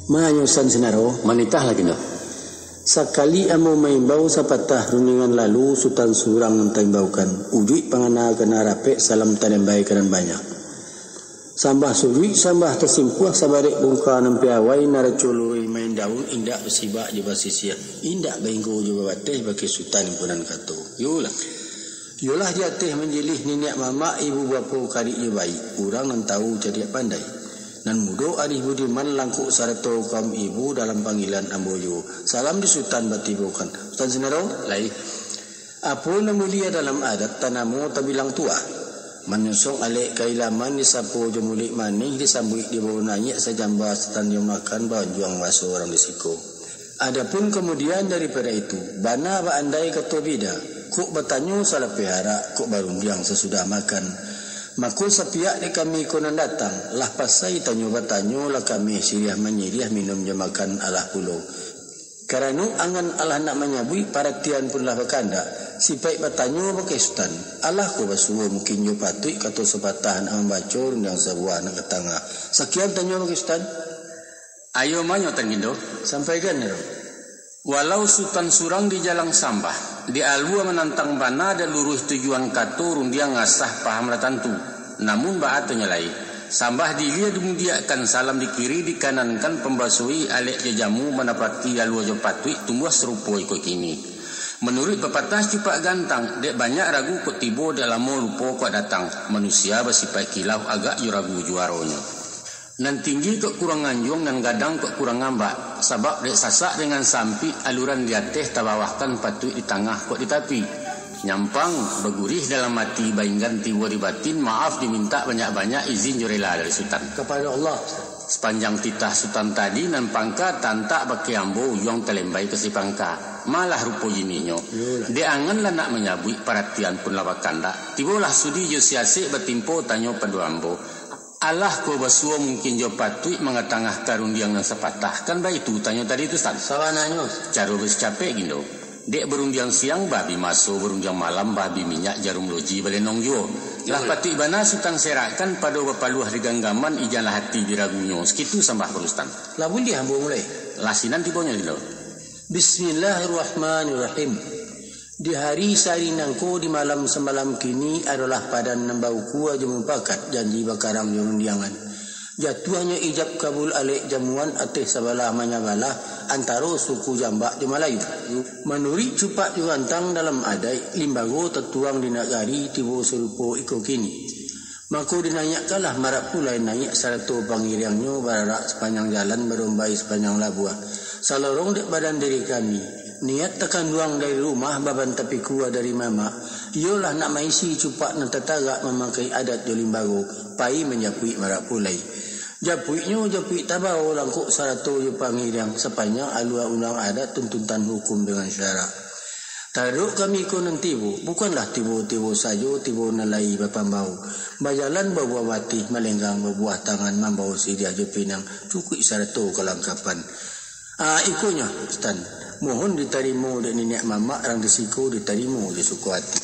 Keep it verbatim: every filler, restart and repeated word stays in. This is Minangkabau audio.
Manyo Sutan Sinaro, manitahlah kini. Sakali ambo maimbau sapatah rundingan lalu, Sutan surang nan taimbaukan. Ujuik pangana kana rapek, salam talembai ka nan banyak. Sambah sujuik, sambah tasimpuah, sabarek bungka nan piawai, naraco luruih main daun, indak basibak jo basisiah, indak bainggo jo babateh, bakeh Sutan impunan kato. Yolah. Yolah di ateh manjilih niniak mamak, ibu bapo karik jo baik, urang nan tahu cadiak pandai. Nan mudo arih budiman, langkok sarato kaum ibu, dalam panggilan ambo juo. Salam di Sutan batibokan. Sutan Sinaro, lai. Apo nan mulia dalam adat, tanamo tabilang tuah. Manyosong alek kailaman, disapo jo muluik manih, disambuik dibawo naiak, sajamba Sutan jo makan, baanjuang baso urang di siko. Adapun kamudian daripado itu, bana baandai kato bida, kok batanyo salapeh arak, kok barundiang sasudah makan. Mako sapiak dek kami ko nan datang, lah pasai tanyo batanyo, lah kameh siriah manyiriah, minum jo makan alah pulo. Karano angan alah nak manyabuik, paratian pun lah bakandak, sipaik batanyo bakeh Sutan, alah ko basuo mungkin jo patuik, kato sapatah nak mambaco, rundiang sabuah nak ka tangah. Sakian tanyo bakeh Sutan. Ayo manyo Tan Gindo. Sampaikan, Niro. Walau Sutan surang di jalang sambah, di alua manantang bana, dek luruih tujuan kato, rundiang asah paham lah tantu. Namun baa tu nyo lai, sambah di ilia dimudiakkan, salam di kiri dikanankan, pambasoi alek jo jamu, manapati alua jo patuik, tumbuah sarupo iko kini. Manuruik papatah cupak gantang, dek banyak ragu kok tibo, dek lamo lupo kok datang, manusia basipaik kilau, agak jo ragu juaronyo. Nan tinggi kok kurang anjuang, nan gadang kok kurang ambak, sabab dek sasak dengan sampik, aluran di ateh tabawahkan, patuik di tangah kok di tapi. Nyampang, bagurih dalam ati, bainggan tibo di batin, maaf dimintak banyak-banyak, izin jo rela dari Sutan. Kapado Allah. Sapanjang titah Sutan tadi, nan pangka tantak bakeh ambo, ujuang talembai ka si pangka. Malah rupo jiniknyo. Iyolah. Dek angan lah nak manyabuik, paratian pun lah bakandak. Tibolah sudi jo si asek, batimpo tanyo pado ambo. Alah ko basuo mungkin jo patuik, mangatangahkan rundiang nan sapatah. Kan baitu tanyo tadi tu, Sutan? Sabananyo. Caro basicapek, Gindo. Dek barundiang siang babi maso, barundiang malam babi minyak, jarum loji balenong juo. Lah patuik bana Sutan serakkan, pado bapaluah di ganggaman, ijanlah ati biragunyo. Sakitu sambah, Sutan. Lah buliah ambo mulai? Lah sinan tibonyo, Gindo. Bismillahirrahmanirrahim. Di hari sahari nangko, di malam samalam kini, adolah padan nan baukua jo mupakat, janji bakarang jo rundiangan. Jatuahnyo ijab kabul alek jamuan, ateh sabalah manyabalah, antaro suku Jambak jo Malayu. Manuruik cupak jo gantang dalam adaik, limbago tatuang di nagari, tibo sarupo iko kini. Mako dinaiakkanlah marak pulai, naiak sarato pangiriangnyo, bararak sapanjang jalan, barombai sapanjang labuah. Salorong dek badan diri kami, niat takanduang dari rumah, baban tapikua dari mamak, iyolah nak maisi cupak nan tatagak, mamakai adat jo limbago, pai manjapuik marak pulai. Japuiknyo japuik tabao, langkok sarato jo pangiriang, sapanjang alua undang adat, tuntutan hukum dengan syarak. Taradok kami ko nan tibo, bukanlah tibo-tibo sajo, tibo nan lai bapambao. Bajalan babuah batih, malenggang babuah tangan, mambawo siriah jo pinang, cukuik sarato kalangkapan. Ah, ikonyo, Sutan. Mohon ditarimo dek niniak mamak, rang di siko ditarimo jo suko ati.